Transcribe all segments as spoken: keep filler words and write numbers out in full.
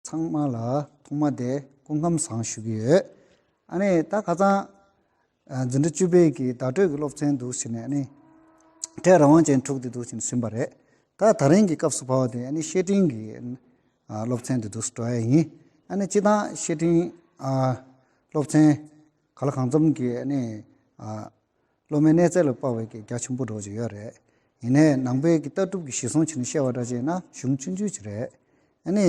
ཐོག་མ་ལ་ཐོག་མ་དེ་སྐུ་ཁམས་བཟང་ཞུ་གི་ཡོད། ཨ་ནི་ད་ཁ་སང་ཨ་འཛིན་གྲྭ་བཅུ་པའི་གི་བརྡ་སྤྲོད་ཀྱི་སློབ་ཚན་འདུག་ཟེར་ནས། ཨ་ནི་གྲས་རང་དབང་ཅན་དྲུག་དེ་འདུག་ཟེར་ནས་ཟིན་པ་རེད། ད་ད་རིང་གི་སྐབས་སུ་བབས་པ་དེ་ཨ་ནི་བཤེས་སྤྲིང་གི་ཨ་སློབ་ཚན་དེ་འདུག་སེ་འགྲོ་ཡ་ཡིན། ཨ་ནི་སྤྱིར་བཏང་བཤེས་སྤྲིང་ཨ་སློབ་ཚན་ག་ལ་གང་འཚམ་གྱི་ཨ་ནི་ཨ་སློབ་མའི་གནས་ཚད་ལ་དཔག་པའི་གི་རྒྱ་ཆེན་པོ་འདྲ་བོ་ཅིག་ཡོད་རེད། ཡིན་ནའི་ནང་པའི་གི་ལྟ་གྲུབ་ཀྱི་གཞི་བཟུང་བྱས་ནས་བཤད་པ་འདྲ་ཅིག་ཡིན་ན་གཞུང་ཆུང་ཆུང་ཅིག་རེད། ཨ་ནི་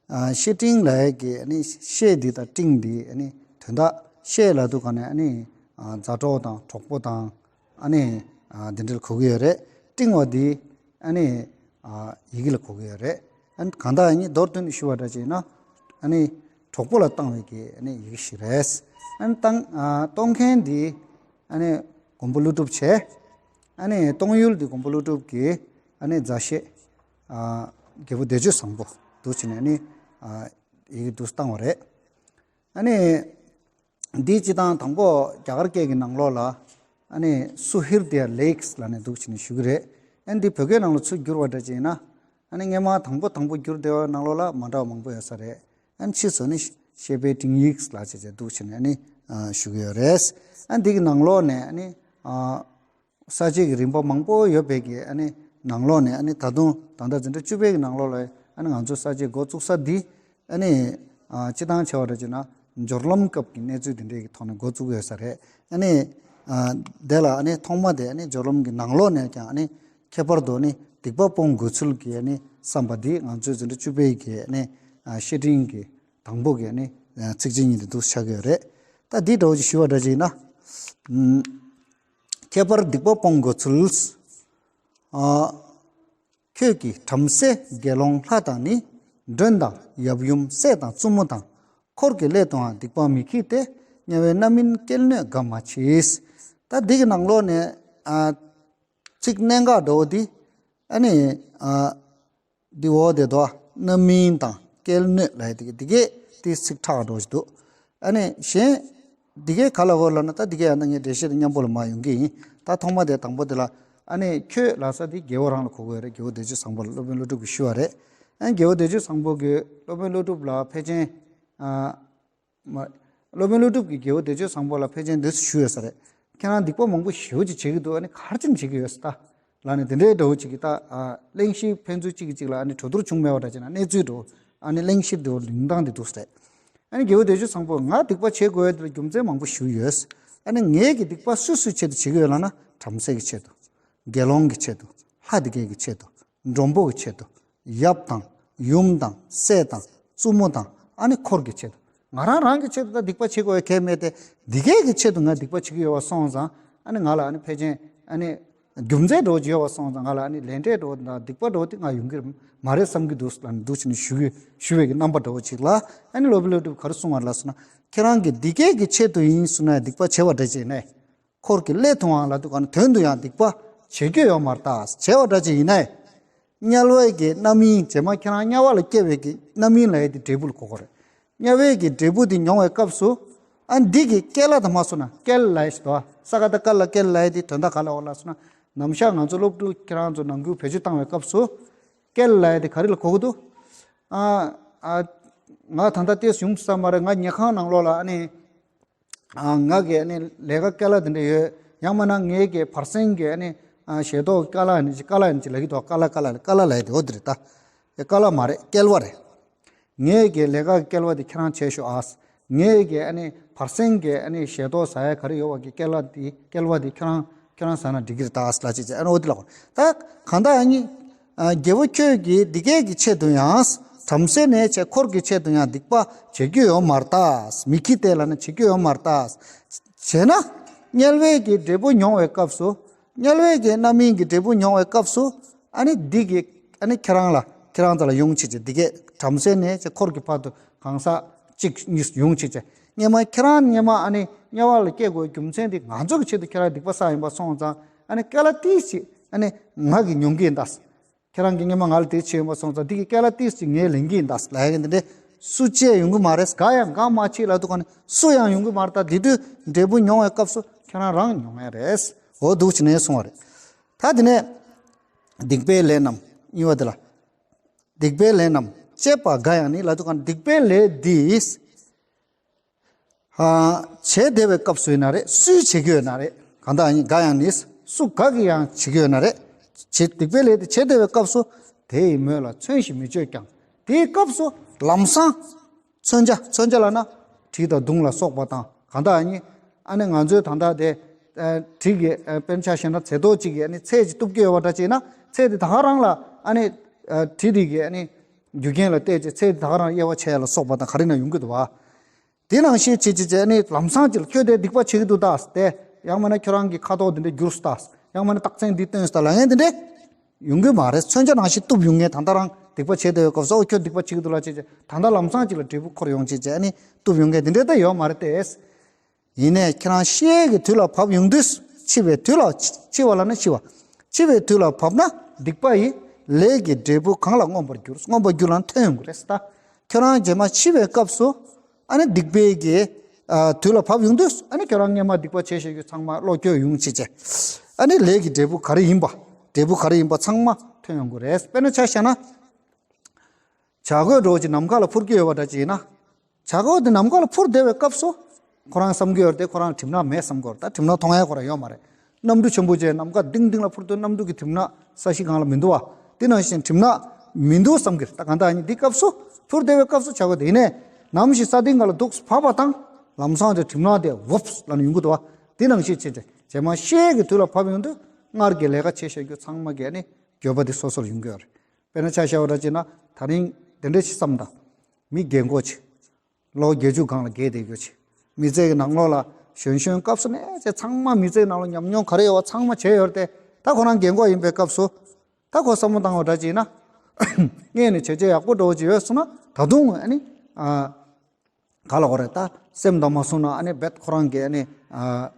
ཨ་བཤེས་སྤྲིང་ལབ་ཡ་གི་ཨ་ནི་བཤེས་འདི་དང་སྤྲིང་འདི་ཨ་ནི་དོན་དག་བཤེས་ལབ་དུས་ག་ནས་ཨ་ནི་ཨ་མཛའ་གྲོགས་དང་གྲོགས་པོ་དང་ཨ་ནི་ཨ་འདི་འདྲ་ལ་གོ་གི་ཡོད་རེད། སྤྲིང་བ་འདི་ཨ་ནི་ཨ་ཡི་གེ་ལ་གོ་གི་ཡོད་རེད། ཨ་ནི་གང་ལྟར་ཨ་ནི་མདོར་བསྡུས་ནས་ཞུ་བ་འདྲ་ཅིག་ཡིན་ན་ཨ་ནི་གྲོགས་པོ་ལ་བཏང་བའི་གི་ཨ་ནི་ཡི་གེ་ཞིག་རེད། ཨ་ནི་བཏང་ཨ་གཏོང་མཁན་འདི་ཨ་ནི་མགོན་པོ་ཀླུ་སྒྲུབ་བྱས། ཨ་ནི་གཏོང་ཡུལ་འདི་མགོན་པོ་ཀླུ་སྒྲུབ་ཀྱི་ཨ་ནི་མཛའ་བཤེས་ཨ་རྒྱལ་པོ་བདེ་སྤྱོད་བཟང་པོ་འདུག་བྱས་ནས་ཨ་ནི་ཨ་ཡི་གེ་འདུག་བཏང་བ་རེད། ཨ་ནི་འདི་སྤྱིར་བཏང་དང་པོ་རྒྱ་གར་སྐད་ཀྱི་ནང་ལོགས་ལ་ཨ་ནི་སུ་ཧིར་དེ་ཡ་ལེགས་ལབ་ནས་འདུག་བྱས་ནས་ཞུ་གི་རེད། ཨ་ནི་འདི་བོད་སྐད་ནང་ལ་ཚུར་བསྒྱུར་བ་འདྲ་ཅིག་ཡིན་ན་ཨ་ནི་སྔས་མ་དང་པོ་དང་པོ་བསྒྱུར་བསྡད་པ་ནང་ལོགས་ལ་མ་འདྲ་བ་མང་པོ་ཡོད་ས་རེད། ཨ་ནི་ཕྱིས་སུ་ནི་བཤེས་པའི་སྤྲིང་ཡིག་ལ་བྱས་བྱས་འདུག་བྱས་ནས་ཨ་ནི་ཨ་ཞུ་གི་ཡོད་རེད། ཨ་ནི་འདི་གི་ནང་ལོགས་ནས་ཨ་ནི་ཨ་ས་བཅད་ཀྱི་རིམ་པ་མང་པོ་ཡོད་པའི་གི་ཨ་ནི་ནང་ལོགས་ནས་ཨ་ནི་ད་དུང་ད་ལྟ་འཛིན་གྲྭ་བཅུ་པའི་གི་ནང་ལོགས་ལ་ཨ་ནི་ང་ཚོ་ས་བཅད་འགོ་བཙུགས་ས་འདི་ཨ་ནི་ཨ་སྤྱིར་བཏང་བྱས་པ་འདྲ་བྱས་ན་སྦྱོར་ལམ་སྐབས་ཀྱི་གནས་ཚུལ་འདི་འདྲའི་གི་ཐོག་ནས་འགོ་བཙུགས་ཡོད་ས་རེད། ཨ་ནི་ཨ་དེ་ལ་ཨ་ནི་ཐོག་མ་དེ་ཨ་ནི་སྦྱོར་ལམ་གྱི་ནང་ལོགས་ནས་ཀྱང་ཨ་ནི་ཁྱད་པར་དུ་ཨ་ནི་སྡིག་པ་སྤོང་དགོས་ཚུལ་གྱི་ཨ་ནི་བསམ་པ་འདི་ང་ཚོའི་འཛིན་གྲྭ་བཅུ་པའི་གི་ཨ་ནི་ཨ་བཤེས་སྤྲིང་གི་དང་པོ་གི་ཨ་ནི་ཚིགས་བཅད་གཉིས་དེ་འདུག་ཆགས་ཀྱི་ཡོད་རེད། ད་འདི་འདྲ་བོ་ཅིག་ཞུ་བ་འདྲ་ཅིག་ཡིན་ན། ཨམ། ཁྱད་པར་སྡིག་པ་སྤོང་དགོས་ཚུལ། ཨ། ཁྱོད་ཀྱིས་བྲམ་ཟེ་དགེ་སློང་ལྷ་དང་ནི། མགྲོན་དང་ཡབ་ཡུམ་སྲས་དང་བཙུན་མོ་དང་། འཁོར་གྱི་སླད་དུའང་སྡིག་པ་མི་བགྱིད་དེ། དམྱལ་བའི་རྣམ་སྨིན་སྐྱེལ་གནོད་འགའ་མ་མཆིས། ད་འདི་གི་ནང་ལོགས་ནས་ཨ། ཚིག་གནད་འགག་འདྲ་བོ་འདི་ཨ་ནི་ཨ། འདི་འོག་དེ་དོ་རྣམ་སྨིན་དང་སྐྱེལ་གནོད་ལབ་ཡ་དེ་གི་དེ་གས་དེ་ཚིག་ཁྲག་འགྲོ་བཞིན་འདུག་ཨ་ནི་གཞན་དེ་གས་ག་ལ་གོ་ལབ་ན། ད་དེ་གས་ཡང་ན་ངས་འགྲེལ་བཤད་དེ་མཉམ་པོ་ལ་མར་ཡོང་གི་ཡིན། ད་ཐོག་མ་དེ་དང་པོ་དེ་ལ་ཨ་ནི་ཁྱོད་ལབ་ས་དེ་རྒྱལ་བོ་རང་ལ་གོ་དགོས་རེད། རྒྱལ་བོ་བདེ་སྤྱོད་བཟང་པོ་ལ་སློབ་དཔོན་ཀླུ་སྒྲུབ་ཀྱིས་ཞུས་པ་རེད། ཨ་ནི་རྒྱལ་བོ་བདེ་སྤྱོད་བཟང་པོ་གིས་སློབ་དཔོན་ཀླུ་སྒྲུབ་ལ་ཕལ་ཆེར་ཨ། མ། སློབ་དཔོན་ཀླུ་སྒྲུབ་ཀྱིས་རྒྱལ་བོ་བདེ་སྤྱོད་བཟང་པོ་ལ་ཕལ་ཆེར་འདི་ཞུས་ཡོད་ས་རེད། ཁྱེད་རང་སྡིག་པ་མང་པོ་ཞེ་པོ་ཅིག་བྱེད་ཀྱི་འདུག་ཨ་ནི་ག་རེ་བྱས་ནས་བྱེད་ཀྱི་ཡོད་ས་ད་ལབ་ནས་དེ་འདྲའི་འདྲ་བོ་ཅིག་གི་ད་ཨ་གླེང་གཞི་ཕན་ཚུན་གཅིག་གིས་གཅིག་ལ་ཨ་ནི་གྲོས་བསྡུར་བྱུང་མེད་པ་འདྲ་བྱས་ན་གནས་ཚུལ་འདྲ་བོ་ཨ་ནི་གླེང་གཞི་འདྲ་བོ་ལུང་སྟངས་འདི་འདུག་ས་རེད། ཨ་ནི་རྒྱལ་བོ་བདེ་སྤྱོད་བཟང་པོས་ང་སྡིག་པ་བྱེད་དགོས་ཡ་དེ་ལ་རྒྱུ་མཚན་མང་པོ་ཞིག་ཡོད། ཨ་ནི་ངེད་ཀྱི་སྡིག་པ་སུ་སུའི་ཆེད་དུ་བྱེད་ཀྱི་ཡོད་ལབ་ན་བྲམ་ཟེ་གི་ཆེད་དུ། དགེ་སློང་གི་ཆེད་དུ། ལྷ་དེ་གས་ཀྱི་ཆེད་དུ། མགྲོན་པོ་གི་ཆེད་དུ། ཡབ་དང་ཡུམ་དང་སྲས་དང་བཙུན་མོ་དང་ཨ་ནི་འཁོར་གྱི་ཆེད་དུ། ང་རང་རང་གི་ཆེད་དུ་ད་སྡིག་པ་བྱེད་དགོས་ཡ་གལ་མེད་དེ། འདི་གས་ཀྱི་ཆེད་དུ་ང་སྡིག་པ་བྱེད་ཀྱི་ཡོད་པ་སོང་ཙང་ཨ་ནི་ང་ལ་ཨ་ནི་ཕལ་ཆེར་ཨ་ནི་རྒྱུ་མཚན་འདྲ་བོ་ཅིག་ཡོད་པ་སོང་ཙང་ང་ལ་ཨ་ནི་ལས་འབྲས་འདྲ་བོ་དང་སྡིག་པ་འདྲ་བོ་དེ་ང་ཡོང་གི་མ་རེད་བསམ་གྱི་འདུག་ལབ་ནས་འདུག་བྱས་ནས་ཞུ་གི་ཞུ་བའི་གི་རྣམ་པ་འདྲ་བོ་ཅིག་ལ། ཨ་ནི་སློབ་དཔོན་ཀླུ་སྒྲུབ་ག་རེ་གསུངས་པ་ལབ་སོང་ན། ཁྱེད་རང་གི་འདི་གས་ཀྱི་ཆེད་དུ་ཡིན་གསུངས་ན་སྡིག་པ་བྱས་པ་འདྲ་ཅིག་ཡིན་ནའི། འཁོར་གྱི་སླད་དུའང་ལབ་དུས་ག་ནི་དོན་དུ་ཡང་སྡིག་པ་བྱེད་རྒྱུ་ཡོད་མ་རེད་ད། བྱས་པ་འདྲ་ཅིག་ཡིན་ནའི། དམྱལ་བའི་གི་རྣམ་སྨིན་རྗེས་མ་ཁྱེད་རང་དམྱལ་བ་ལ་སྐྱེ་བའི་གི་རྣམ་སྨིན་ལབ་ཡ་དེ་འབྲས་བུ་ལ་གོ་དགོས་རེད། དམྱལ་བའི་གི་འབྲས་བུ་དེ་མྱོང་བའི་སྐབས་སུ། ཨ་འདི་གི་སྐྱེ་ལ་དང་མ་སོང་ན་སྐྱེལ་ལབ་ཡ་ཞིག་འདུག་ས་ཀ་བཏགས་སྐྱེལ་ལབ་ཡ་དེ་དོན་དག་ག་ལ་འོ་ལབ་སོང་ན། ནམ་ཞག་ང་ཚོ་སློབ་ཕྲུག་ཁྱེད་རང་ཚོ་ནང་ཁུལ་བེད་སྤྱོད་བཏང་བའི་སྐབས་སུ། སྐྱེལ་ལབ་ཡ་དེ་ག་རེ་ལ་གོ་གི་འདུག་ཨ་ཨ། ང་ད་ལྟ་ཏོག་ཙམ་ཡོང་ས་མ་རེད། ང་ཉལ་ཁང་ནང་ལོགས་ལ་ཨ་ནི། ཨ། ང་གི་ཨ་ནི་ལས་ཀ་ཀ་ལ་དེ་འདྲ་ཡོད། ཡང་མིན་ན་ངའི་གི་བར་གསེང་གི་ཨ་ནི་ཨ་ཞལ་ཏོག་ཀ་ལ་ནི་ཀ་ལ་ནི་ཅི་ལབ་ཀྱི་འདུག་ཀ་ལ་ཀ་ལ་ཀ་ལ་ལབ་ཡ་དེ་འོ་དེ་རེད་ད། ཀ་ལ་མ་རེད། སྐྱེལ་བ་རེད། ངའི་གི་ལས་ཀ་གི་སྐྱེལ་བ་དེ་ཁྱེད་རང་བྱས་ཤོག་ཨ། ངའི་གི་ཨ་ནི་བར་གསེང་གི་ཨ་ནི་ཞལ་ཏོག་ཟ་ཡ་ག་རེ་ཡོད་པ་གི་སྐྱེལ་བ་དེ་སྐྱེལ་བ་དེ་ཁྱེད་རང་ཁྱེད་རང་ཟ་ན་འགྲིག་གི་རེད་ད་ཨ་ལབ་ཅིག་བྱས། ཨ་ནི་འོ་དེ་ལབ་དགོས། ད་གང་ལྟར་ཨ་ནི། ཨ། རྒྱལ་པོ་ཁྱོད་ཀྱིས་འདི་སྐད་ཀྱི་ཆེད་དུ་ཡང་། བྲམ་ཟེ་ནས་བྱས་འཁོར་གྱི་ཆེད་དུ་ཡང་སྡིག་པ་བྱེད་རྒྱུ་ཡོད་མ་རེད་ད། མི་བགྱིད་དེ་ལབ་ན་བྱེད་རྒྱུ་ཡོད་མ་རེད་ད། བྱས་ན། དམྱལ་བའི་གི་འབྲས་བུ་མྱོང་བའི་སྐབས་སུ། དམྱལ་བའི་གི་རྣམ་སྨིན་གྱི་འབྲས་བུ་མྱོང་བའི་སྐབས་སུ། ཨ་ནི་འདི་གི་ཨ་ནི་ཁྱེད་རང་ལ་ཁྱེད་རང་ཚོ་ལ་ཡོང་བྱས་བྱས་འདི་སྐད་བྲམ་ཟེ་ནས་བྱས་འཁོར་གྱི་བར་དུ་གང་ཟག་གཅིག་གཉིས་ཡོང་བྱས་བྱས། སྔོན་མ་ཁྱེད་རང་སྔོན་མ་ཨ་ནི་དམྱལ་བ་ལ་སྐྱེ་དགོས་རྒྱུ་མཚན་འདི་ང་ཚོ་གི་ཆེད་དུ་ཁྱེད་རང་སྡིག་པ་བསགས་ཡིན་པ་སོང་ཙང་། ཨ་ནི་སྐྱེ་ལ་ཏིས་ཅིག་ཨ་ནི་ང་གིས་མྱོང་གི་ཡིན་ད། ཁྱེད་རང་གིས་སྔོན་མ་ང་ལ་དེ་བྱས་ཡོད་པ་སོང་ཙང་འདི་གི་སྐྱེ་ལ་ཏིས་ཅིག་ངས་ལེན་གྱི་ཡིན་ད་ལབ་ཡ་གི་འདི་འདྲས་སུ་བྱས་ཡོང་གི་མ་རེད། ག་ཡང་གང་མ་བྱེད་ལབ་དུས་ག་ནས་སུ་ཡང་ཡོང་གི་མ་རེད་ད། དེ་དུས་འབྲས་བུ་མྱོང་བའི་སྐབས་སུ་ཁྱེད་རང་རང་མྱོང་ཡ་རེད། འོ་འདུག་བྱས་ནས་གསུངས་པ་རེད། ད་དེ་ནས་སྡིག་པའི་ལས་རྣམས་གཉིས་པ་དེ་ལ། སྡིག་པའི་ལས་རྣམས་ བྱེད་པ་འགའ་ཡང་ནི་ལབ་དུས་གང་སྡིག་པའི་ལས་འདི། ཨ། བྱས་བསྡད་པའི་སྐབས་སུ་ཡིན་ན་རེད། སུས་བྱེད་ཀྱི་ཡོད་ན་རེད། གང་དག་ཡིན་འགའ་ཡང་ནི། སུ་ག་གིས་ཡང་བྱེད་ཀྱི་ཡོད་ན་རེད། བྱེད་སྡིག་པའི་ལས་དེ་བྱས་བསྡད་པའི་སྐབས་སུ། དེ་ཡི་མོད་ལ་མཚོན་ཞིང་མི་བརྗོད་ཀྱང་། དེའི་སྐབས་སུ་ལམ་སང་། མཚོན་བྱ། མཚོན་བྱ་ལབ་ན། གྲི་དང་མདུང་ལ་སོགས་པ་དང་གང་དག་ཡིན། ཨ་ནི་ང་ཚོའི་ད་ལྟ་དེ། ཨ། གྲི་གི། ཨ། དཔེར་ན་ཆ་བཞག་ན་ཚེ་ཏོག་ཅིག་གིས་ཨ་ནི་ཚེ་གཅིག་གཏུབ་ཀྱི་ཡོད་པ་འདྲ་ཅིག་ཡིན་ན། ཚེ་དེ་ད་ག་རང་ལ་ཨ་ནི། ཨ། གྲི་དེ་གིས་ཨ་ནི། རྒྱུ་རྐྱེན་ལ་བལྟས་ཏེ་ཚེ་དེ་ད་ག་རང་དབྱེ་བ་ཕྱེ་ཡ་ལ་སོགས་པ་དང་ག་རེ་ན་ཡོང་གི་འདུག་བ། དེ་ནང་བཞིན་བྱེད་བྱེད་བྱེད་ནི་ལམ་སང་ཅིག་ལ་ཁྱོད་དེ་སྡིག་པ་བྱེད་ཀྱི་འདུག་ད་དེ། ཡང་མིན་ན་ཁྱོད་རང་གི་ཁ་དོག་འདི་འདྲ་འགྱུར་སོང་ད། ཡང་མིན་ན་རྟགས་མཚན་འདི་སྟོན་སོང་ད་ལབ་མཁན་དེ་འདྲ་ཡོང་གི་མ་རེད། མཚོན་བྱ་ནང་བཞིན་གཏུབ་ཡོང་མཁན། ད་ལྟ་རང་སྡིག་པ་བྱས་བསྡད་པའི་སྐབས་སུ་ཨོ་ཁྱོད་སྡིག་པ་བྱེད་ཀྱི་འདུག་ལབ་བྱེད་བྱེད་ད་ལྟ་ལམ་སང་ཅིག་ལ་འབྲས་བུ་འཁོར་ཡོང་བྱེད་བྱེད་ནི་གཏུབ་ཡོང་མཁན་དེ་འདྲ་ད་ཡོད་མ་རེད་དེ། ཡིན་ནས་ཁྱེད་རང་ཤི་ཡས་ཀྱི་དུས་ལ་བབ་ཡོང་དུས། འཆི་བའི་དུས་ལ། འཆི་བ་ལབ་ན་འཆི་བ། འཆི་བའི་དུས་ལ་བབ་ན་སྡིག་པ་ཡི་ལས་ཀྱི་འབྲས་བུ་གང་ལ་མངོན་པར་འགྱུར། མངོན་པར་འགྱུར་ལ་ཐོན་ཡོང་གི་རེད་ད། ཁྱོད་རང་རྗེས་མ་འཆི་བའི་སྐབས་སུ། ཨ་ནི་སྡིག་པའི་གི། ཨ། དུས་ལ་བབ་ཡོང་དུས། ཨ་ནི་ཁྱོད་རང་སྔོན་མ་སྡིག་པ་བྱས་བཞག་རྒྱུ་ཚང་མ་བློ་འགྱོད་ཡོང་བྱེད་བྱེད། ཨ་ནི་ལས་ཀྱི་འབྲས་བུ་ག་རེ་ཡིན་པ། འབྲས་བུ་ག་རེ་ཡིན་པ་ཚང་མ་ཐོན་ཡོང་གི་རེད། དཔེར་ན་ཆ་བཞག་ན། བྱ་རྒོད་འདྲ་བོ་ཅིག་ནམ་མཁའ་ལ་འཕུར་གྱི་ཡོད་པ་འདྲ་ཅིག་ཡིན་ན། བྱ་རྒོད་དེ་ནམ་མཁའ་ལ་འཕུར་བསྡད་པའི་སྐབས་སུ། ཁོ་རང་བསམ་གྱི་ཡོད་རེད་དེ། ཁོ་རང་གྲིབ་ནག་མེད་བསམ་གྱི་ཡོད་རེད་ད། གྲིབ་ནག་མཐོང་ཡ་ཁོ་རང་ཡོད་མ་རེད། གནམ་གྲུ་ཆེན་པོ་ཅིག་ནམ་མཁའ་ལྡིང་ལྡིང་ལ་འཕུར་དུས་གནམ་གྲུ་གི་གྲིབ་ནག་ས་གཞི་སྒང་ལ་མི་འདུག་བ། དེ་ནང་བཞིན་གྲིབ་ནག་མི་འདུག་བསམ་གྱི་རེད་ད། གང་ལྟར་ཡིན་འདི་སྐབས་སུ། འཕུར་བསྡད་པའི་སྐབས་སུ་བྱ་རྒོད་དེ་ཡིན་ནས། ནམ་ཞིག་ས་སྟེང་སྒང་ལ་འདུག་བབས་པ་དང་། ལམ་སང་དེ་གྲིབ་ནག་དེ་ཝུབས་ལབ་ནས་ཡོང་གི་འདུག་བ། དེ་ནང་བཞིན་བྱས་ཏེ་རྗེས་མ་ཤི་ཡས་ཀྱི་དུས་ལ་བབ་ཡོང་དུས་སྔར་གྱི་ལས་ཀ་བྱས་བཞག་རྒྱུ་ཚང་མ་གི་ཨ་ནི་འགྱོད་པ་དེ་སོ་སོར་ཡོང་གི་ཡོད་རེད། དཔེར་ན་ཆ་བཞག་པ་འདྲ་བྱས་ན། ད་རིང་དེ་འདྲ་ཞིག་བསམ་དང་། མི་རྒན་གོག་ཅིག་ལོ་བརྒྱད་ཅུ་སྒང་ལ་རྒས་བསྡད་རྒྱུ་ཅིག་མི་ཚེ་གི་ནང་ལོགས་ལ་གཞོན་གཞོན་སྐབས་སུ་ནས་བྱས་ཚང་མ་མི་ཚེ་ནང་ལ་ཉམས་མྱོང་ག་རེ་ཡོད་པ་ཚང་མ་བྱས་ཡོད་རེད་དེ། ད་ཁོ་རང་རྒན་གོག་ཡིན་པའི་སྐབས་སུ། ད་ཁོ་བསམ་བློ་བཏང་བ་འདྲ་ཅིག་ཡིན་ན། སྔས་ནས་བྱས་རྗེས་ཡག་པོ་འདྲ་བོ་ཅིག་ཡོད་སོང་ན་ད་དུང་ཨ་ནི། ཨ། ག་ལ་གོ་རེད་ད། སེམས་དང་མ་བསྲུངས་ན་ཨ་ནི་རྦད་ཁོ་རང་གི་ཨ་ནི། ཨ།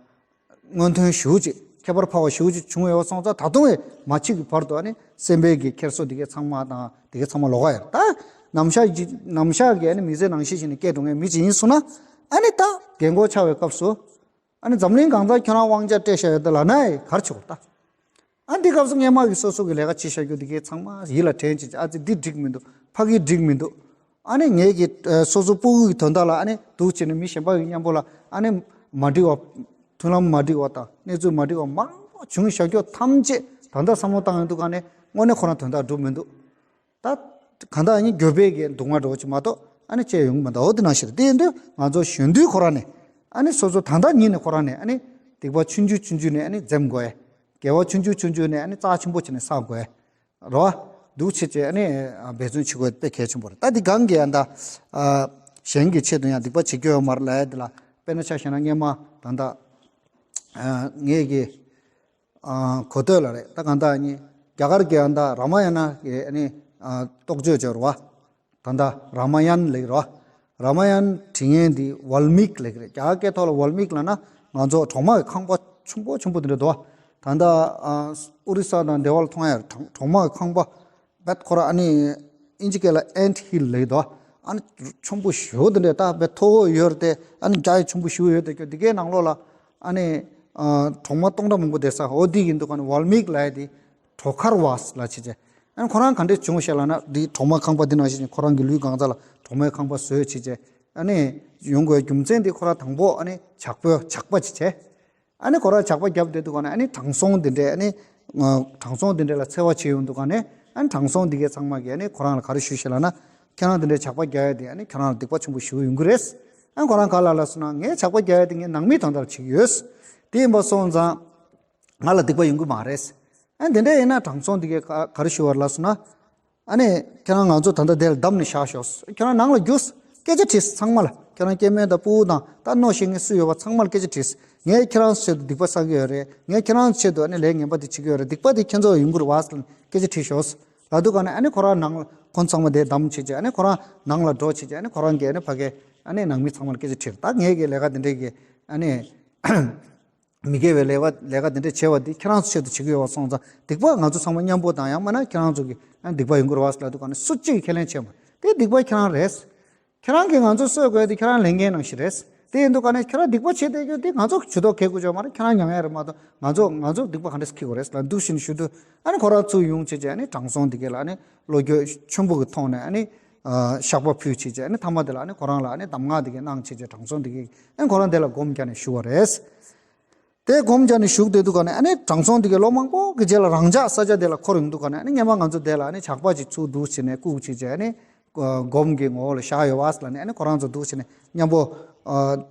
མངོན་མཐོ་ཞེ་པོ་ཅིག་ཁྱད་པར་འཕགས་པ་ཞེ་པོ་ཅིག་བྱུང་ཡོད་སོང་ཙང་། ད་དུང་ཨེ་མ་འཆི་གི་བར་དུ་ཨ་ནི་སེམས་པའི་གི་འཁྱེར་སོ་དེ་གའི་ཚང་མ་དང་དེ་གའི་ཚང་མ་ལོག་ག་ཡོད་ད། ནམ་ཞག་ཅིག་ནམ་ཞག་གི་ཨ་ནི་མི་ཚེ་ནང་བཞིན་བྱས་ནས་སྐྱེལ་འགྲོ་མཁན་མི་ཅིག་ཡིན་སོང་ན། ཨ་ནི་ད་རྒན་གོག་ཆགས་པའི་སྐབས་སུ། ཨ་ནི་འཛམ་གླིང་གང་ཚང་ཁྱོད་རང་དབང་ཆ་སྤྲད་བཞག་ཡོད་ད་ལབ་ན་ཨེ་ག་རེ་བྱེད་དགོས་ད། ཨ། འདི་སྐབས་སུ་སྔས་མ་གི་སོ་སོ་གི་ལས་ཀ་བྱེད་བཞག་རྒྱུ་འདི་གའི་ཚང་མ་ཡིད་ལ་དྲན་བྱས། ཨ་ཙི་འདི་འགྲིག་མི་འདུག་ཕ་གི་འགྲིག་མི་འདུག་ཨ་ནི་ངེད་ཀྱི། ཨ། སོ་སོ་སྤུ་གུ་གི་དོན་དག་ལ་ཨ་ནི་འདུག་བྱས་ནས་མི་གཞན་པ་གི་མཉམ་པོ་ལ་ཨ་ནི་མ་འགྲིག་པ། མཐུན་ལམ་མ་འགྲིག་པ་དང་གནས་ཚུལ་མ་འགྲིག་པ་མང་པོ་བྱུང་བཞག་རྒྱུ་ཐམས་ཅད་ད་ལྟ་བསམ་བློ་བཏང་ཡོང་དུས་ག་ནས་དངོས་གནས་ཁོ་རང་དོན་དག་འགྲུབ་མི་འདུག་ད་གང་ལྟར་ཨ་ནི་འགྱོད་པའི་གི་སྡུག་བསྔལ་འདྲ་བོ་ཅིག་མ་གཏོགས་ཨ་ནི་སྐྱེ་ཡོང་གི་མི་འདུག་འོ་དེ་ནང་བཞིན་རེད། དེ་ཡིན་དུས་ང་ཚོ་གཞོན་དུས་ཁོ་རང་ནས་ཨ་ནི་སོ་སོ་ད་ལྟ་ཉིད་ནས་ཁོ་རང་ནས་ཨ་ནི་སྡིག་པ་ཆུང་ཆུང་ཆུང་ཆུང་ནས་ཨ་ནི་འཛེམ་དགོས། དགེ་བ་ཆུང་ཆུང་ཆུང་ཆུང་ནས་ཨ་ནི་རྩ་ཆེན་པོ་བྱས་ནས་བསགས་དགོས། རེད་བ། འདུག་བྱས་བྱས་ཨ་ནི་འབད་བརྩོན་བྱེད་དགོས་དཔེ་གལ་ཆེན་པོ་རེད། ད་འདི་གང་གིས་ཡང་ད། ཨ། གཞན་གྱི་ཆེད་དུ་ཡང་སྡིག་པ་བྱེད་རྒྱུ་ཡོད་མ་རེད་ལབ་ཡ་འདི་ལ་དཔེར་ན་ཆ་བཞག་ན་སྔས་མ་ད་ལྟ། ཨ། ངེད་ཀྱི། ཨ། གོ་ཐོས་ལ་རེད། ད་གང་ལྟར་ཨ་ནི་རྒྱ་གར་གྱི་ཨ་ད་རཱ་མ་ཡ་ན་གི་ཨ་ནི། ཨ། རྟོགས་བརྗོད་བྱས་རེད་བ། ད་ལྟ་རཱ་མ་ཡན་ལབ་ཀྱི་རེད་བ། རཱ་མ་ཡན་བྲིས་མཁན་འདི་ཝཱལ་མིག་ལབ་ཀྱི་རེད། རྒྱ་གར་སྐད་ཐོག་ལ་ཝཱལ་མིག་ལབ་ན་ང་ཚོ་གྲོག་མ་གི་ཁང་པ་ཆེན་པོ་ཆེན་པོ་དེ་འདྲ་འདུག་བ། ད་ལྟ། ཨ། ཨོ་རི་ས་དང་དེ་བ་ལ་མཐོང་ཡ་རེད། གྲོག་མ་གི་ཁང་པ། རྦད་ཁོ་ར་ཨ་ནི་ཨིན་ཇི་སྐད་ལ་ant hill་ལབ་ཀྱི་འདུག་ཨ་ནི་ཆེན་པོ་ཞེ་པོ་དེ་འདྲ། ད་རྦད་མཐོ་པོ་ཡོད་རེད་དེ། ཨ་ནི་རྒྱ་ཡི་ཆེན་པོ་ཞེ་པོ་ཡོད་དེ། ཁྱོད་དེ་གའི་ནང་ལོགས་ལ་ཨ་ནི། ཨ། གྲོག་མ་སྟོང་ཕྲག་མང་པོ་བསྡད་ས། འོ་དེ་ཡིན་དུས་ག་ནི་ཝཱལ་མིག་ལབ་ཡ་དེ་གྲོག་མཁར་བ་ལབ་བྱས་བྱས། ཨ་ནི་ཁོ་རང་ག་འདྲས་བྱུང་ཤག་ལབ་ན། དེ་གྲོག་མ་ཁང་པ་འདི་ནང་བཞིན་ཁོ་རང་གི་ལུས་གང་ཚང་ལ་གྲོག་མའི་ཁང་པ་བཟོས་བྱས་བྱས། ཨ་ནི་ཡོང་དགོས་རྒྱུ་མཚན་དེ་ཁོ་རང་དང་པོ་ཨ་ནི་ཇག་པོའི་ཇག་པ་ཅིག་བྱས། ཨ་ནི་ཁོ་རང་ཇག་པ་བརྒྱབ་བསྡད་དུས་ག་ནས་ཨ་ནི་དྲང་སྲོང་དེ་འདྲས། ཨ་ནི་དྲང་སྲོང་དེ་འདྲས་ལ་འཚེ་བ་བྱེད་ཡོང་དུས་ག་ནས་ཨ་ནི་དྲང་སྲོང་དེ་གའི་ཚང་མ་གིས་ཨ་ནི་ཁོ་རང་ལ་ག་རེ་ཞུས་ཤག་ལབ་ན། ཁྱེད་རང་དེ་འདྲས་ཇག་པ་རྒྱག་ཡ་དེ་ཨ་ནི་ཁྱེད་རང་ལ་སྡིག་པ་ཆེན་པོ་ཞེ་པོ་ཡོང་གི་རེད། ཨ་ནི་ཁོ་རང་ག་ལ་ལབ་སོང་ན། ངས་ཇག་པ་རྒྱག་ཡ་དེ་ངའི་ནང་མིའི་དོན་དག་ལ་བྱེད་ཀྱི་ཡོད། དེ་ཡིན་པ་སོང་ཙང་ང་ལ་སྡིག་པ་ཡོང་གི་མ་རེད། ཨ་ནི་དེ་འདྲས་ཡིན་ན་དྲང་སྲོང་དེ་གས་ག་ག་རེ་ཞུ་བ་རེད་ལབ་སོང་ན། ཨ་ནི་ཁྱེད་རང་ང་ཚོ་ད་ལྟ་འདིར་བསྡམས་ནས་བཞག་ཤོག་ཁྱེད་རང་ནང་ལ་རྒྱུགས། སྐད་ཆ་དྲིས། ཚང་མ་ལ། ཁྱེད་རང་སྐྱེ་དམན་དང་ཕྲུ་གུ་དང་ད་གནོད་ཤེས་མཁན་སུ་ཡོད་པ་ཚང་མ་ལ་སྐད་ཆ་དྲིས། ངས་ཁྱེད་རང་ཚོའི་ཆེད་དུ་སྡིག་པ་བསགས་ཀྱི་ཡོད་རེད། ངས་ཁྱེད་རང་ཚོའི་ཆེད་དུ་ཨ་ནི་ལས་ངན་པ་འདི་བྱེད་ཀྱི་ཡོད་རེད། སྡིག་པ་འདི་ཁྱེད་ཚོ་ལ་ཡོང་གི་རེད་བ་ཟེར་ནས་སྐད་ཆ་དྲིས་ཤོག་ལབ་དུས་ག་ནས་ཨ་ནི་ཁོ་རང་ནང་ལ་ཁོང་ཚང་མ་དེར་བསྡམས་བྱས་བྱས། ཨ་ནི་ཁོ་རང་ནང་ལ་འགྲོ་བྱས་བྱས། ཨ་ནི་ཁོ་རང་གིས་ཨ་ནི་ཕ་གིའི་ཨ་ནི་ནང་མི་ཚང་མ་ལ་སྐད་ཆ་དྲིས། ད་ངས་ཀྱི་ལས་ཀ་འདི་འདྲས་ཀྱི་ཨ་ནི། མི་དགེ་བའི་ལས་ཀ་ལས་ཀ་འདི་འདྲ་བྱས་པ་འདི་ཁྱེད་རང་ཚོའི་ཆེད་དུ་བྱེད་ཀྱི་ཡོད་པ་སོང་ཙང་། སྡིག་པ་ང་ཚོ་ཚང་མ་མཉམ་པོ་དང་། ཡང་མིན་ན་ཁྱེད་རང་ཚོ་གི་ཨ་སྡིག་པ་ཡོང་གི་རེད་བ་ཟེར་ལབ་དུས་ག་ནས་སུ་གཅིག་གིས་ཁས་ལེན་བྱས་མ་རེད། དེ་སྡིག་པ་ཁྱེད་རང་རེད། ཁྱེད་རང་གིས་ང་ཚོ་གསོད་དགོས་དེ་ཁྱེད་རང་ལས་འགན་ནང་བཞིན་རེད། དེ་ཡིན་དུས་ག་ནས་ཁྱེད་རང་སྡིག་པ་བྱེད་བསྡད་རྒྱུ་དེ་ང་ཚོ་ཇུས་གཏོགས་གལ་དགོས་ཀྱི་ཡོད་མ་རེད། ཁྱེད་རང་མྱང་ཡ་རེད་མ་གཏོགས། ང་ཚོ་ང་ཚོ་སྡིག་པ་ག་འདྲས་འཁྱེར་དགོས་རེད་ལབ་འདུག་བཞིན་ཞུ་དུས། ཨ་ནི་ཁོ་རང་ཚུར་ཡོང་བྱས་བྱས། ཨ་ནི་དྲང་སྲོང་དེ་གས་ལ་ཨ་ནི་བློ་འགྱོད་ཆེན་པོ་གི་ཐོག་ནས་ཨ་ནི། བཤགས་པ་ཕུལ་བྱས་བྱས་ཨ་ནི་མཐའ་མ་དེ་ལ་ཨ་ནི་ཁོ་རང་ལ་ཨ་ནི་གདམས་ངག་དེ་གའི་གནང་བྱས་བྱས་དྲང་སྲོང་དེ་གའི་ཨ་ནི་ཁོ་རང་དེ་ལ་སྒོམ་རྒྱག་ནས་བཞུགས་པ་རེད། དེ་སྒོམ་རྒྱག་ནས་བཞུགས་བསྡད་དུས་ག་ནས་ཨ་ནི་དྲང་སྲོང་དེ་གའི་ལོ་མང་པོ་གི་རྗེས་ལ་རང་ཅག་ས་ཆ་དེ་ལ་འཁོར་ཡོང་དུས་ག་ནས་ཨ་ནི་སྔོན་མ་ང་ཚོ་དེ་ལ་ཨ་ནི་ཇག་པ་ཅིག་ཚུར་འདུག་བྱས་ནས་བཀུག་བྱས་བྱས་ཨ་ནི་སྒོམ་གྱི་ངོ་བོ་ལ་བཞག་ཡོད་པ་ལ་ནི་ཨ་ནི་ཁོ་རང་ཚོ་འདུག་བྱས་ནས་མཉམ་པོ་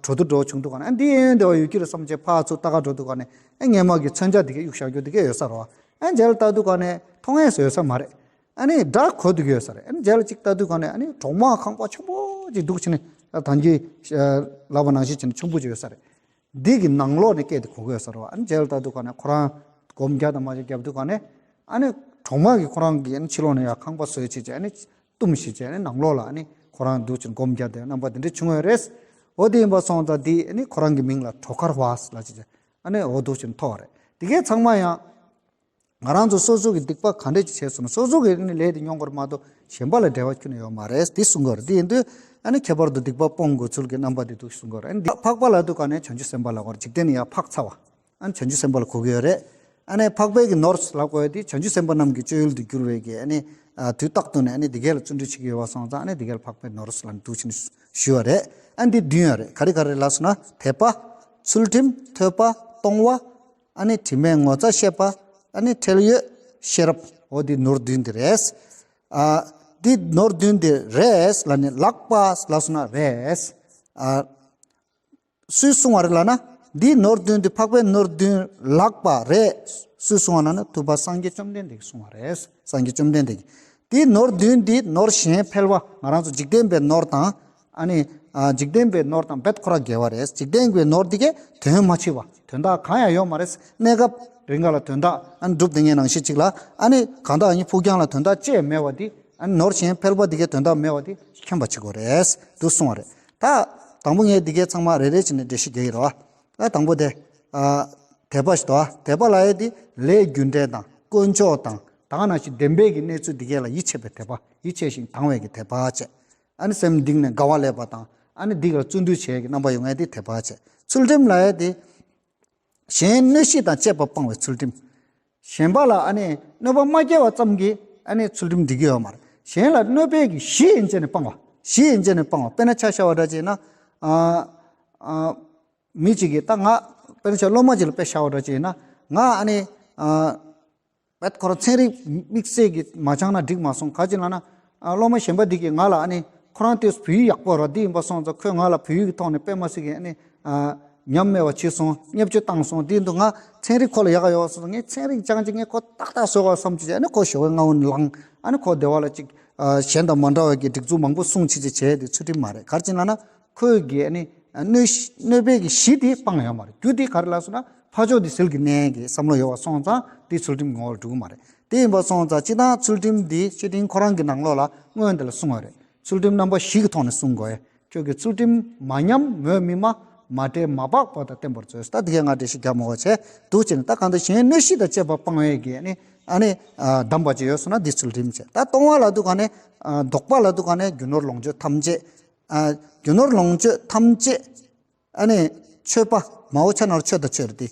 འགྲོ་དུ་འགྲོ་བྱུང་དུས་ག་ནས་ཨ་ནི་འདི་ཡོན་ཏན་ཡོད་ཀྱི་རེད་བསམ་བྱས་ཕར་ཚུར་ལྟ་ག་འགྲོ་དུས་ག་ནས་ཨ་ནི་སྔོན་མ་གི་མཚོན་ཆ་དེ་གའི་གཡུག་བཞག་རྒྱུ་དེ་གའི་ཡོད་ས་རེད་བ། ཨ་ནི་རྗེས་ལ་ལྟ་དུས་ག་ནས་མཐོང་ཡས་སུ་ཡོད་ས་མ་རེད། ཨ་ནི་སྒྲ་གོ་སྡོད་ཀྱི་ཡོད་ས་རེད། ཨ་ནི་རྗེས་ལ་གཅིག་ལྟ་དུས་ག་ནས་ཨ་ནི་གྲོག་མ་ཁང་པ་ཆེན་པོ་ཅིག་འདུག་བྱས་ནས་ད་གིན་ལབ་པ་ནང་བཞིན་བྱས་ནས་ཆེན་པོ་ཅིག་ཡོད་ས་རེད། འདི་གི་ནང་ལོགས་ནས་སྐད་དེ་གོ་གི་ཡོད་ས་རེད་བ། ཨ་ནི་རྗེས་ལ་ལྟ་དུས་ག་ནས་ཁོ་རང་སྒོམ་རྒྱག་དང་མ་རྒྱག་རྒྱབ་དུས་ག་ནས་ཨ་ནི་གྲོག་མ་གིས་ཁོ་རང་གི་ཨ་ནི་ཕྱི་ལོགས་ནས་ཡར་ཁང་པ་བཟོས་བྱས་བྱས་ཨ་ནི་བཏུམས་བྱས་བྱས་ཨ་ནི་ནང་ལོགས་ལ་ཨ་ནི་ཁོ་རང་འདུག་བྱས་ནས་སྒོམ་རྒྱག་དེ་རྣམ་པ་དེ་འདྲ་བྱུང་བ་རེད། འོ་དེ་ཡིན་པ་སོང་ཙང་འདི་ཨ་ནི་ཁོ་རང་གི་མིང་ལ་གྲོ་མཁར་བ་ལབ་བྱས་བྱས་ཨ་ནི་འོ་འདུག་བྱས་ནས་ཐོགས་པ་རེད། དེ་གའི་ཚང་མ་ཡང་ང་རང་ཚོ་སོ་སོ་གི་སྡིག་པ་ག་འདྲས་ཅིག་བྱས་སོང་ན་སོ་སོ་གི་ནི་ལས་དེ་མྱོང་དགོས་མ་གཏོགས་གཞན་པ་ལ་འབྲེལ་བ་ཁྱོན་ནས་ཡོད་མ་རེད་དེ་གསུང་གི་ཡོད་རེད། དེ་ཡིན་དུས་ཨ་ནི་ཁྱད་པར་དུ་སྡིག་པ་སྤོང་དགོས་ཚུལ་གྱི་རྣམ་པ་དེ་འདུག་གསུང་གི་ཡོད་རེད། ཨ་ནི་འདི་འཕགས་པ་ལབ་དུས་ག་ནས་བྱང་ཆུབ་སེམས་དཔའ་ལ་གོ་རེད། འཇིག་རྟེན་ནས་ཡར་འཕགས་ཚར་བ། ཨ་ནི་བྱང་ཆུབ་སེམས་དཔའ་ལ་གོ་གི་ཡོད་རེད། ཨ་ནི་འཕགས་པའི་གི་ནོར་ལབ་དགོས་ཡ་དེ་བྱང་ཆུབ་སེམས་དཔའ་རྣམས་ཀྱི་སྤྱོད་ཡུལ་དུ་གྱུར་བའི་གི་ཨ་ནི་ཨ་དུས་རྟག་ཏུ་ནས་ཨ་ནི་དེ་གས་ལ་བརྩོན་འགྲུས་བྱེད་ཀྱི་ཡོད་པ་སོང་ཙང་ཨ་ནི་དེ་གས་ལ་འཕགས་པའི་ནོར་ལབ་འདུག་བྱས་ནས་ཞུས་པ་རེད། ཨ་ནི་འདི་བདུན་ཡོད་རེད། ག་རེ་ག་རེ་ལབ་སོང་ན་དད་པ། ཚུལ་ཁྲིམས། ཐོས་པ། གཏོང་བ། ཨ་ནི་དྲི་མེད་ངོ་ཚ་ཤེས་པ། ཨ་ནི་ཁྲེལ་ཡོད་ཤེས་རབ། འོ་འདི་ནོར་བདུན་འདི་རེད། ཨ་འདི་ནོར་བདུན་འདི་རེད་ལབ་ནས་ལགས་པ་ལབ་སོང་ན་རེད། ཨ་སུས་གསུང་བ་རེད་ལབ་ན་འདི་ནོར་བདུན་འདི་འཕགས་པའི་ནོར་བདུན་ལགས་པ་རེད། སུས་གསུང་བ་ལབ་ན་ཐུབ་པ་སངས་རྒྱས་བཅོམ་ལྡན་འདས་ཀྱིས་གསུང་བ་རེད། སངས་རྒྱས་བཅོམ་ལྡན་འདས་ཀྱིས། འདི་ནོར་བདུན་འདི་ནོར་གཞན་ཕལ་པ་ང་རང་ཚོ་འཇིག་རྟེན་པའི་ནོར་དང་། ཨ་ནི་ཨ་འཇིག་རྟེན་པའི་ནོར་དང་རྦད་ཁོ་ར་འགལ་བ་རེད། འཇིག་རྟེན་པའི་ནོར་འདི་གས་དོན་མ་ཆེ་བ་དོན་དག་གང་ཡང་ཡོད་མ་རེད། གནས་སྐབས་རིང་ག་ལ་དོན་དག་ཨ་ནི་སྒྲུབ་བསྡད་མཁན་ནང་བཞིན་ཅིག་ལ་ཨ་ནི་གང་དག་ཨ་ནི་ཕུགས་རྒྱང་ལ་དོན་དག་ཅི་ཡང་མེད་པ་འདི་ཨ་ནི་ནོར་གཞན་ཕལ་པ་འདི་གས་དོན་དག་མེད་པ་འདི་མཁྱེན་པ་བྱེད་དགོས་རེད་འདུག་གསུངས་པ་རེད། ད་དང་པོ་ངས་འདི་གས་ཚང་མ་རེ་རེ་བྱས་ནས་འགྲེལ་བཤད་རྒྱག་གི་རེད་བ། ད་དང་པོ་དེ་ཨ་དད་པ་ཞིག་དང་དད་པ་ལབ་ཡས་འདི་ལས་རྒྱུ་འབྲས་དང་དཀོན་མཆོག་དང་ད་ག་ནང་བཞིན་བདེན་པའི་གི་གནས་ཚུལ་འདི་གས་ལ་ཡིད་ཆེས་པའི་དད་པ། ཡིད་ཆེས་ཤིང་དང་བའི་གི་དད་པ་བྱས། ཨ་ནི་སེམས་གཏིང་ནས་དགའ་བ་སླེབས་པ་དང་ཨ་ནི་འདི་ག་ལ་བརྩོན་འགྲུས་བྱེད་ཀྱི་རྣམ་པ་ཡོང་ངེས་དེ་དད་པ་བྱེད། ཚུལ་ཁྲིམས་ལབ་ཡས་དེ་གཞན་གནོད་གཞི་དང་བཅས་པ་སྤང་བའི་ཚུལ་ཁྲིམས། གཞན་པ་ལ་ཨ་ནི་གནོད་པ་མ་སྐྱེལ་བ་ཙམ་གྱིས་ཨ་ནི་ཚུལ་ཁྲིམས་འགྲིག་གི་ཡོད་མ་རེད། གཞན་ལ་གནོད་པའི་གི་གཞི་ཡན་ཆད་ནས་སྤང་བ། གཞི་ཡན་ཆད་ནས་སྤང་བ། དཔེར་ན་ཆ་བཞག་པ་འདྲ་བྱས་ན་ཨ་ཨ་མི་གཅིག་གིས་ད་ང་དཔེར་ན་ཆ་སློབ་མ་གཅིག་ལ་དཔེ་བཞག་པ་འདྲ་བྱས་ན་ང་ཨ་ནི་ཨ། བད་ཁོ་རང་ཚན་རིག་དམིགས་བསལ་གྱི་མ་སྦྱངས་ན་འགྲིག་མ་སོང་། ག་ཅི་ལབ་ན་ཨ་སློབ་མ་གཞན་པ་འདི་གིས་ང་ལ་ཨ་ནི་ཁོ་རང་དེ་བོད་ཡིག་ཡག་པོ་ར་འདི་ཡིན་པ་སོང་ཙང་ཁོས་ང་ལ་བོད་ཡིག་གི་ཐོག་ནས་དཔེ་མ་སྲིད་ཀྱི་ཨ་ནི་ཨ་ཉམས་དམས་པ་བྱས་སོང་། བརྙས་བཅོས་བཏང་སོང་། འདི་འདུག་ང་ཚན་རིག་ཁོ་ལ་ཡག་ག་ཡོད་སོང་། ངས་ཚན་རིག་སྦྱང་ཅིག་ངས་ཁོ་ཏག་ཏག་བཟོ་དགོས་བསམ་བྱས་ཨ་ནི་ཁོ་ཞོགས་པའི་སྔ་བོ་ནས་ལངས། ཨ་ནི་ཁོ་སྡེ་བ་ལ་ཅིག་ཨ་གཞན་དང་མ་འདྲ་བའི་གི་སྒྲིག་འཛུགས་མང་པོ་སྲུང་བྱེད་ཅིག་བྱས་དེ་ཚུལ་ཁྲིམས་མ་རེད། ག་རེ་བྱས་ལབ་ན། ཁོས་གི་ཨ་ནི་གནོད་གནོད་པའི་གི་གཞི་དེ་སྤངས་ཡོད་མ་རེད། རྒྱུ་དེ་ག་རེ་ལབ་སོང་ན་ཕར་ཕྱོགས་དེ་ཟིལ་གྱིས་མནན་གི་བསམ་བློ་ཡོད་པ་སོང་ཙང་དེ་ཚུལ་ཁྲིམས་ངོ་བོར་འགྲོ་གི་མ་རེད། དེ་ཡིན་པ་སོང་ཙང་སྤྱིར་བཏང་ཚུལ་ཁྲིམས་འདི་བཤེས་སྤྲིང་ཁོ་རང་གི་ནང་ལོགས་ལ་སྔོན་དེ་ལ་གསུངས་པ་རེད། ཚུལ་ཁྲིམས་རྣམ་པ་བཞི་གི་ཐོག་ནས་གསུང་དགོས། ཁྱོད་ཀྱི་ཚུལ་ཁྲིམས་མ་ཉམས་མོད་མི་སྨྲ། མ་བསྒྲལ་མ་སྦགས་པ་དང་བསྟེན་པར་མཛོད། ད་དེ་གས་ང་འགྲེལ་བཤད་རྒྱག་མ་དགོས་བྱས་འདུག་བྱས་ནས་ད་གང་ལྟར་གཞན་གནོད་གཞི་དང་བཅས་པ་སྤང་བའི་གི་ཨ་ནི་ཨ་ནི་ཨ་གདམས་པ་ཅིག་ཡོད་སོང་ན་འདི་ཚུལ་ཁྲིམས་བྱས། ད་གཏོང་བ་ལབ་དུས་ག་ནས་ཨ་བཟློག་པ་ལབ་དུས་ག་ནས་རྒྱུ་ནོར་ལོངས་སྤྱོད་ཐམས་ཅད། ཨ་རྒྱུ་ནོར་ལོངས་སྤྱོད་ཐམས་ཅད་ཨ་ནི་མཆོད་པ། མ་འོངས་ཆ་ནང་ལ་མཆོད་དང་མཆོད་རེད་དེ།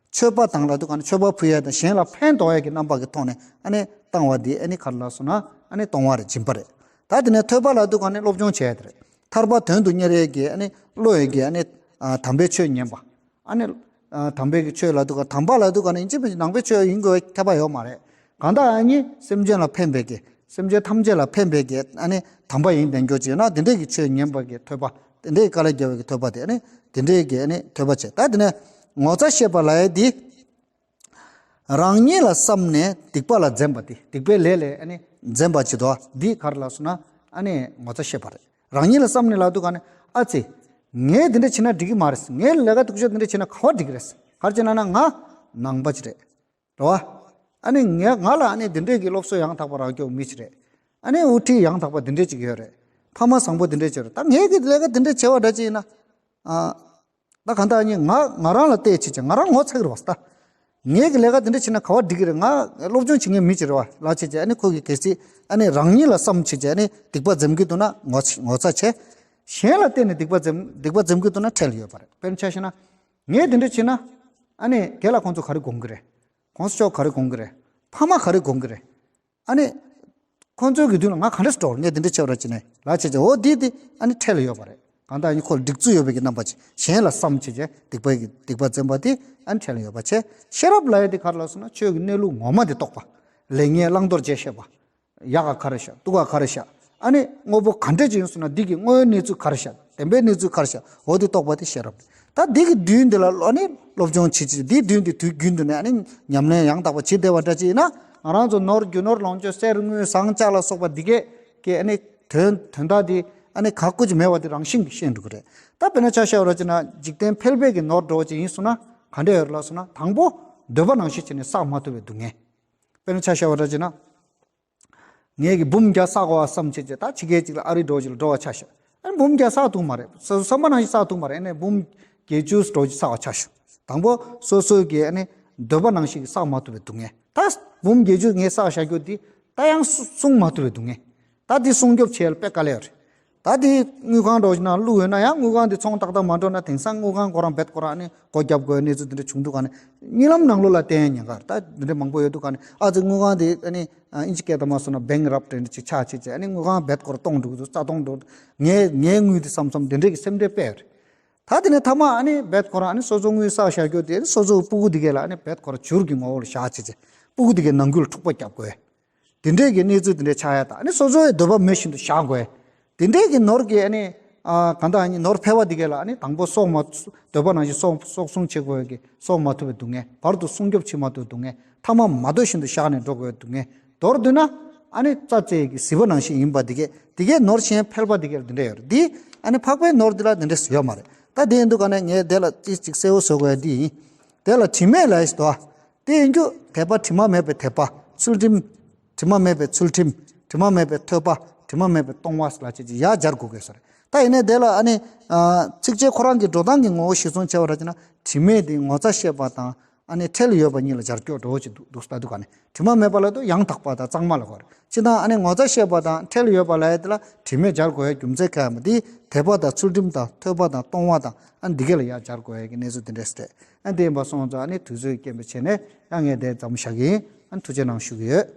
མཆོད་པ་དང་ལབ་དུས་ག་ནས་མཆོད་པ་ཕུལ་ཡས་དང་གཞན་ལ་ཕན་འདོགས་ཡས་ཀྱི་རྣམ་པ་གི་ཐོག་ནས་ཨ་ནི་བཏང་བ་འདི་ཨ་ནི་ག་རེ་ལབ་སོང་ན་ཨ་ནི་གཏོང་བ་རེད། སྦྱིན་པ་རེད། ད་དེ་ནས་ཐོས་པ་ལབ་དུས་ག་ནས་སློབ་སྦྱོང་བྱས་ཡས་དེ་རེད། ཐར་པ་དོན་དུ་གཉེར་ཡས་ཀྱི་ཨ་ནི་བློ་ཡས་ཀྱི་ཨ་ནི་ཨ་དམ་པའི་ཆོས་ཉན་པ། ཨ་ནི་ཨ་དམ་པའི་གི་ཆོས་ལབ་དུས་ག་དམ་པ་ལབ་དུས་ག་ནས་ཡིན་གཅིག་མིན་གཅིག་ནང་པའི་ཆོས་ཡིན་དགོས་ཁྱད་པར་ཡོད་མ་རེད། གང་ལྟར་ཨ་ནི་སེམས་ཅན་ལ་ཕན་པའི་གི་སེམས་ཅན་ཐམས་ཅད་ལ་ཕན་པའི་གི་ཨ་ནི་དམ་པ་ཡིན་བསྟན་རྒྱུ་ཅིག་ཡོད་ན་དེ་འདྲས་ཀྱི་ཆོས་ཉན་པ་གི་ཐོས་པ། དེ་འདྲས་ཀྱི་དཀའ་ལས་རྒྱག་པའི་གི་ཐོས་པ་དེ་ཨ་ནི་དེ་འདྲས་ཀྱི་ཨ་ནི་ཐོས་པ་བྱས། ད་དེ་ནས་ངོ་ཚ་ཤེས་པ་ལབ་ཡས་འདི་རང་ཉིད་ལ་བསམ་ནས་སྡིག་པ་ལ་འཛེམ་པ་དེ། སྡིག་པའི་ལས་ལས་ཨ་ནི་འཛེམ་པ་བྱེད་དོ། འདི་ག་རེ་ལབ་སོང་ན་ཨ་ནི་ངོ་ཚ་ཤེས་པ་རེད། རང་ཉིད་ལ་བསམ་ནས་ལབ་དུས་ག་ནས་ཨ་ཙི། ངས་འདི་འདྲ་བྱས་ན་འགྲིག་གི་མ་རེད། ངས་ལས་ཀ་སྡུག་ཤོས་འདི་འདྲ་བྱས་ན་ག་བ་འགྲིག་གི་རེད། ག་རེ་བྱས་ན་ན་ང་ནང་པ་ཅིག་རེད། རེད་བ། ཨ་ནི་ངས་ང་ལ་ཨ་ནི་འདི་འདྲས་ཀྱི་སློབ་གསོ་ཡང་དག་པ་རག་རྒྱུ་མི་ཅིག་རེད། ཨ་ནི་དབུ་ཁྲིད་ཡང་དག་པ་འདི་འདྲས་ཅིག་ཡོད་རེད། ཕ་མ་བཟང་པོ་འདི་འདྲས་ཅིག་ཡོད་རེད། ད་ངས་ཀྱི་ལས་ཀ་འདི་འདྲས་བྱས་པ་འདྲ་ཅིག་ཡིན་ན། ཨ། ད་གང་ལྟར་ཨ་ནི་ང་ང་རང་ལ་བལྟས་བྱས་བྱས་ང་རང་ངོ་ཚ་གི་རེད་བ་ད། ངས་ཀྱི་ལས་ཀ་འདི་འདྲས་བྱས་ན་ག་བ་འགྲིག་གི་རེད། ང་སློབ་སྦྱོང་བྱེད་མཁན་མི་ཅིག་རེད་བ་ལབ་བྱས་བྱས་ཨ་ནི་ཁོ་གིས་གལ་སྲིད་ཨ་ནི་རང་ཉིད་ལ་བསམ་བྱས་བྱས་ཨ་ནི་སྡིག་པ་འཛེམ་གི་འདུག་ན་ངོ་ཚ་ངོ་ཚ་བྱས། གཞན་ལ་བརྟེན་ནས་སྡིག་པ་འཛེམ་སྡིག་པ་འཛེམ་གི་འདུག་ན་ཁྲེལ་ཡོད་པ་རེད། དཔེར་ན་ཆ་བཞག་ན། ངས་འདི་འདྲ་བྱས་ན། ཨ་ནི་རྒན་ལགས་ཁོང་ཚོ་ག་རེ་དགོངས་ཀྱི་རེད། གོང་ས་མཆོག་ག་རེ་དགོངས་ཀྱི་རེད། ཕ་མ་ག་རེ་དགོངས་ཀྱི་རེད། ཨ་ནི། ཁོ་ཚོའི་གི་མདུན་ལ་ང་ག་འདྲས་འགྲོ་ངས་དེ་འདྲས་བྱས་པ་ར་ཅི་ནས་ལ་བྱས་བྱས་འོ་དེ་དེ་ཨ་ནི་ཁྲེལ་ཡོད་པ་རེད། གང་ལྟར་ཨ་ནི་ཁོ་ལ་སྡིགས་ཚུལ་ཡོད་པའི་གི་རྣམ་པ་ཅིག་གཞན་ལ་བསམ་བྱས་བྱས་སྡིག་པའི་གི་སྡིག་པ་འཛེམ་པ་དེ་ཨ་ནི་ཁྲེལ་ཡོད་པ་བྱས། ཤེས་རབ་ལབ་ཡ་དེ་ག་རེ་ལབ་སོང་ན་ཆོས་ཀྱི་གནས་ལུགས་ངོ་མ་དེ་རྟོགས་པ། ལེགས་ཉེས་བླང་དོར་བྱས་ཤེས་པ། ཡག་ག་ག་རེ་བཞག་སྡུག་ག་ག་རེ་བཞག་ཨ་ནི་དངོས་པོ་ག་འདྲས་ཅིག་ཡིན་སོང་ན་འདི་གི་དངོས་ཡོད་གནས་ཚུལ་ག་རེ་བཞག་བདེན་པའི་གནས་ཚུལ་ག་རེ་བཞག་འོ་དེ་རྟོགས་པ་དེ་ཤེས་རབ་རེད། ད་འདི་གི་མདུན་འདི་ལ་ཨ་ནི་སློབ་སྦྱོང་བྱེད་ཅིག་འདིའི་མདུན་འདི་དུས་རྒྱུན་དུ་ནས་ཨ་ནི་ཉམས་ལེན་ཡང་དག་པ་བྱེད་བསྡད་པ་འདྲ་ཅིག་ཡིན་ན་ང་རང་ཚོ་ནོར་རྒྱུ་ནོར་ལོངས་སྤྱོད་གསེར་དངུལ་ཟངས་ལྕགས་ལ་སོགས་པ་འདི་གས་ཀྱི་ཨ་ནི་དོན་དོན་དག་འདི་ཨ་ནི་ག་སྐུ་ཅིག་མེད་པ་འདི་རང་བཞིན་གྱིས་ཤེས་འགྲོ་གི་རེད། ད་དཔེར་ན་ཆ་བཞག་པ་ར་ཅིག་ན་འཇིག་རྟེན་ཕལ་པའི་གི་ནོར་འགྲོ་བ་ཅིག་ཡིན་སོང་ན་ག་འདྲས་ཡོད་རེད་ལབ་སོང་ན་དང་པོ་འདོད་པ་ནང་བཞིན་བྱས་ནས་བསགས་མ་ཐུབ་པའི་སྡུག་བསྔལ། དཔེར་ན་ཆ་བཞག་པ་འདྲ་བྱས་ན། ངས་ཀྱི་འབུམ་བརྒྱ་བསགས་པ་བསམ་བྱས་བྱས་ད་ཕྱི་རྒྱལ་ཅིག་ལ་ཨ་རི་འགྲོ་ཅིག་ལ་འགྲོ་བ་ཆ་བཞག་ཨ་ནི་འབུམ་བརྒྱ་བསགས་ཐུབ་མ་རེད། སོ་སོ་བསམ་པ་ནང་བཞིན་བསགས་ཐུབ་མ་རེད། ཨ་ནི་འབུམ་བརྒྱད་ཅུ་འགྲོ་ཅིག་བསགས་པ་ཆ་བཞག་དང་པོ་སོ་སོའི་གི་ཨ་ནི་འདོད་པ་ནང་བཞིན་གྱི་བསགས་མ་ཐུབ་པའི་སྡུག་བསྔལ། ད་འབུམ་བརྒྱད་ཅུ་ངས་བསགས་བཞག་རྒྱུ་འདི་ད་ཡང་སྲུང་མ་ཐུབ་པའི་སྡུག་བསྔལ། ད་འདི་སྲུང་སྐྱོབ་བྱེད་ཡ་ལ་དཔེ་དཀའ་ལས་རེད། ད་དེ་དངུལ་ཁང་འགྲོ་ཞིག་ན་བླུགས་ཡོད་ན་ཡང་དངུལ་ཁང་དེ་ཚོང་ཏག་ཏག་མ་འགྲོ་ན་དེང་སང་དངུལ་ཁང་ཁོ་རང་རྦད་ཁོ་རང་ཨ་ནི་སྒོ་བརྒྱབ་དགོས་གནས་ཚུལ་དེ་འདྲ་བྱུང་འདུག་ག་ནས་གཉིད་ལམ་ནང་ལོགས་ལ་བསྟན་ཉེན་ཁ་ད་དེ་འདྲ་མང་པོ་ཡོད་འདུག་ག་ནས་ཨ་ཙི་དངུལ་ཁང་དེ་ཨ་ནི་ཨིན་ཇི་སྐད་དུ་མ་སོང་ན་བེང་རབ་དེ་འདྲ་ཅིག་ཆགས་བྱས་བྱས་ཨ་ནི་དངུལ་ཁང་རྦད་ཁོ་རང་སྟོང་འགྲོ་གི་འདུག་རྩ་སྟོང་འགྲོ་ངའི་ངའི་དངུལ་དེ་བསམ་བསམ་དེ་འདྲ་གི་སེམས་ཁྲལ་དཔེ་རེད། ད་དེ་ནས་མཐའ་མ་ཨ་ནི་རྦད་ཁོ་རང་ཨ་ནི་སོ་སོ་དངུལ་བསགས་བཞག་རྒྱུ་དེ་ཨ་ནི་སོ་སོའི་སྤུ་གུ་དེ་གས་ལ་ཨ་ནི་རྦད་ཁོ་རང་བྱུར་གྱི་ངོ་བོ་ལ་བཞག་བྱས་བྱས་སྤུ་གུ་དེ་གས་ནང་ཁུལ་འཁྲུག་པ་རྒྱབ་དགོས། དེ་འདྲས་ཀྱི་གནས་ཚུལ་དེ་འདྲས་ཆགས་ཡ་དང་ཨ་ནི་སོ་སོའི་འདོད་པ་མེད་བཞིན་དུ་བཞག་དགོས། དེ་འདྲས་ཀྱི་ནོར་གྱི་ཨ་ནི་ཨ་གང་ལྟར་ཨ་ནི་ནོར་འཕེལ་བ་དེ་གས་ལ་ཨ་ནི་དང་པོ་གསོག་མ་འདོད་པ་ནང་བཞིན་གསོག་གསོག་སྲུང་བྱེད་དགོས་ཡ་གི་གསོག་མ་ཐུབ་པའི་སྡུག་བསྔལ། བར་དུ་སྲུང་སྐྱོབ་བྱེད་མ་ཐུབ་སྡུག་བསྔལ། མཐའ་མ་མ་འདོད་བཞིན་དུ་བཞག་ནས་འགྲོ་དགོས་སྡུག་བསྔལ། མདོར་བསྡུས་ན་ཨ་ནི་རྩྭ་རྩེ་གི་ཟིལ་པ་ནང་བཞིན་ཡིན་པ་དེ་གས་དེ་གས་ནོར་གཞན་འཕེལ་བ་དེ་གས་ལ་དེ་འདྲས་ཡོད་རེད། འདི་ཨ་ནི་འཕགས་པའི་ནོར་འདི་ལ་དེ་འདྲས་ཡོད་མ་རེད། ད་དེ་ཡིན་དུས་ག་ནས་ངས་དེ་ལ་ཅིག་ཅིག་གསལ་པོ་བཟོ་དགོས་ཡ་འདི་ཡིན། དེ་ལ་དྲི་མེད་ལབ་ཡ་ཞིག་འདུག་ཨ། དེ་ཡིན་རྒྱུ་དད་པ་དྲི་མ་མེད་པའི་དད་པ། ཚུལ་ཁྲིམས། དྲི་མ་མེད་པའི་ཚུལ་ཁྲིམས། དྲི་མ་མེད་པའི་ཐོས་པ། དྲི་མ་མེད་པའི་གཏོང་བ་ལ་བྱེད་ཅིག་ཡར་སྦྱར་དགོས་དགོས་ས་རེད། ད་ཡིན་ནའི་དེ་ལ་ཨ་ནི། ཚིགས་བཅད་ཁོ་རང་གི་འགྲོ་སྟངས་ཀྱི་ངོ་བོ་གཞིར་བཟུང་བྱས་པ་ར་ཅིག་ན་དྲི་མེད་དེ་ངོ་ཚ་ཤེས་པ་དང་ཨ་ནི་ཁྲེལ་ཡོད་པ་གཉིས་ལ་སྦྱར་སྐྱོ་འགྲོ་ཅིག་འདུག་འདུག་ལྟ་འདུག་ག་ནི་དྲི་མ་མེད་པ་ལ་དུ་ཡང་དག་པ་དང་གཙང་མ་ལ་གོ་རེད། ཅི་དང་ཨ་ནི་ངོ་ཚ་ཤེས་པ་དང་ཁྲེལ་ཡོད་པ་ལ་ཡ་དེ་ལ་དྲི་མེད་སྦྱར་དགོས་ཡ་རྒྱུ་མཚན་ག་ཡ་མ་དེ་དད་པ་དང་ཚུལ་ཁྲིམས་དང་ཐོས་པ་དང་གཏོང་བ་དང་ཨ་ནི་འདི་གས་ལ་ཡར་སྦྱར་དགོས་ཡ་གི་གནས་ཚུལ་དེ་འདྲས་སྟེ་ཨ་ནི་དེ་ཡིན་པ་སོང་ཙང་ཨ་ནི་དུས་ཚོད་རྐྱེན་པས་བྱས་ནས་ཡང་ངས་དེ་ཙམ་བཞག་གི་ཡིན། ཨ་ནི་ཐུགས་རྗེ་གནང་ཞུ་གི་ཡོད།